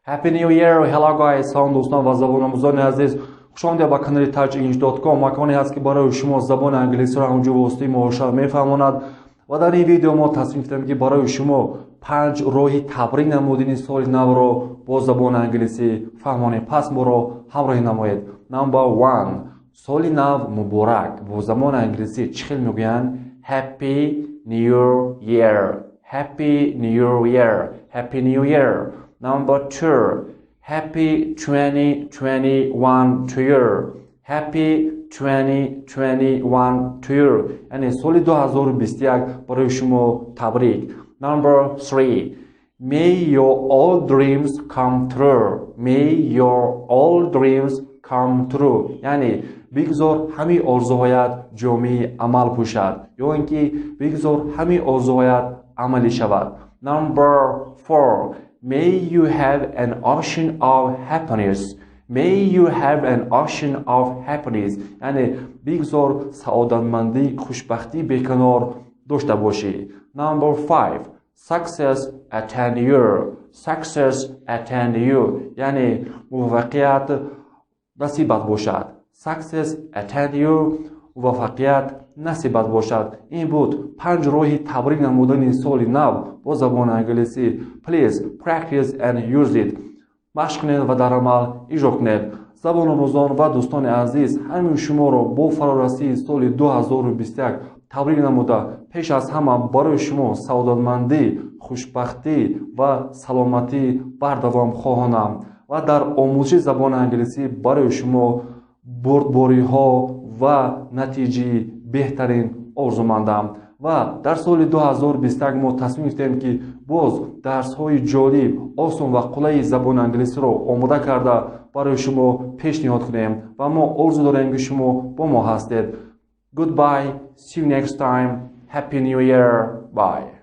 Happy New Year! Hello guys! Салом, дӯстон ва забономӯзони азиз! Хушомадед ба канали tajenglish.com, маконе ҳаст, ки барои шумо забони англисиро ҳамҷо воситаи муошар мефаҳмонад. Ва дар ин видео мо тасмим гирифтем, ки барои шумо панҷ роҳи табрик намудани соли навро бо забони англисӣ фаҳмонем. Пас моро ҳамроҳӣ намоед. Number one. Соли нав муборак. Бо забони англисӣ чӣ хел мегӯянд? Happy New Year. Happy New Year. Happy New Year. Number two. Happy 2021 to you. Happy 2021 to you. Яъне соли 2021 барои шумо табрик. Number three. May your all dreams come true. May your all dreams come true. Яъне бигзор ҳамаи орзуҳоят ҷомаи амал пӯшад ё ин ки бигзор ҳамаи орзуҳоят амалӣ шавад. Number four. May you have an ocean of happiness. May you have an ocean of happiness. Яъне бигзор саодатмандӣ, хушбахтии беканор дошта бошӣ. Number five. Success attend you. Success attend you. Яъне муваффақият насибат бошад. Success attend you. Муваффақият насибат бошад. Ин буд панҷ роҳи табрик намудани соли нав бо забони англисӣ. Please practice and use it. Машқ кунед ва дар амал иҷро кунед. Забономӯзон ва дӯстони азиз, ҳамин шуморо бо фарорасии соли 2021 табрик намуда, пеш аз ҳама барои шумо саодатмандӣ, хушбахтӣ ва саломатӣ бардавом хоҳонам ва дар омӯзиши забони англисӣ барои шумо бурдбориҳо ва натиҷаи беҳтарин орзумандам. Ва дар соли 2021 мо тасмим гирифтем, ки боз дарсҳои ҷолиб, осон ва қулайи забони англисиро омода карда, барои шумо пешниҳод кунем ва мо орзу дорем, ки шумо бо мо ҳастед. Goodbye, see you next time. Happy New Year. Bye.